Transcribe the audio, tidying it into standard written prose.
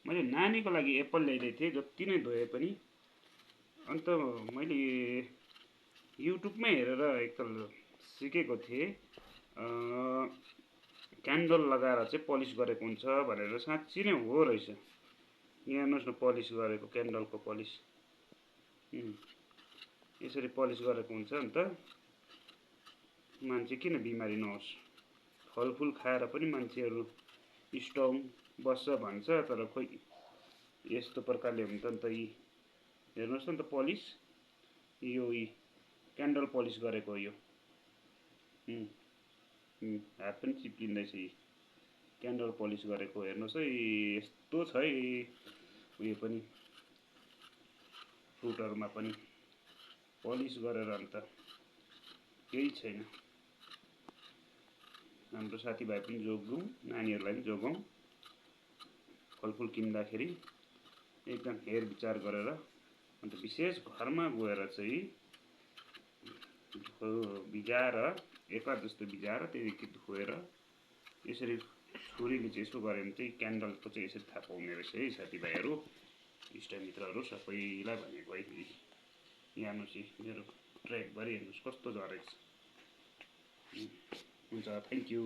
मैले नानीको लागि एप्पल ल्याइदिएको थिएँ, जति नै धोए पनि। अन्त मैले युट्युबमै हेरेर एकताल सिकेको थिएँ, क्यान्डल लगाएर चाहिँ पलिस गरेको हुन्छ भनेर। साँच्ची नै हो रहेछ। यहाँ हेर्नुहोस् न, पलिस गरेको क्यान्डलको पलिस यसरी पलिस गरेको हुन्छ। अन्त मान्छे किन बिमारी नहोस्, फलफुल खाएर पनि मान्छेहरू स्ट्रङ बस्छ भन्छ, तर खोइ यस्तो प्रकारले हुन्छ नि त। यी हेर्नुहोस् न त पलिस, यो क्यान्डल पलिस गरेको हो यो। हात पनि चिप्लिँदैछ। यी क्यान्डल पलिस गरेको हेर्नुहोस् है, यस्तो छ है उयो पनि, फ्रुटहरूमा पनि पलिस गरेर अन्त केही छैन। हाम्रो साथीभाइ पनि जोगौँ, नानीहरूलाई पनि जोगाउँ, फलफुल किन्दाखेरि एकदम हेरविचार गरेर। अन्त विशेष घरमा गएर चाहिँ भिजाएर, एक हात जस्तो भिजाएर त्यहाँदेखि धोएर यसरी छुरीले चाहिँ यसो गऱ्यो भने चाहिँ क्यान्डलको चाहिँ यसरी थाहा पाउने रहेछ है साथीभाइहरू, इष्टमित्रहरू सबैलाई भनेको है। यहाँ हेर्नुहोस्, मेरो ट्र्याकभरि हेर्नुहोस् कस्तो झरेको छ। हुन्छ, थ्याङ्क यू।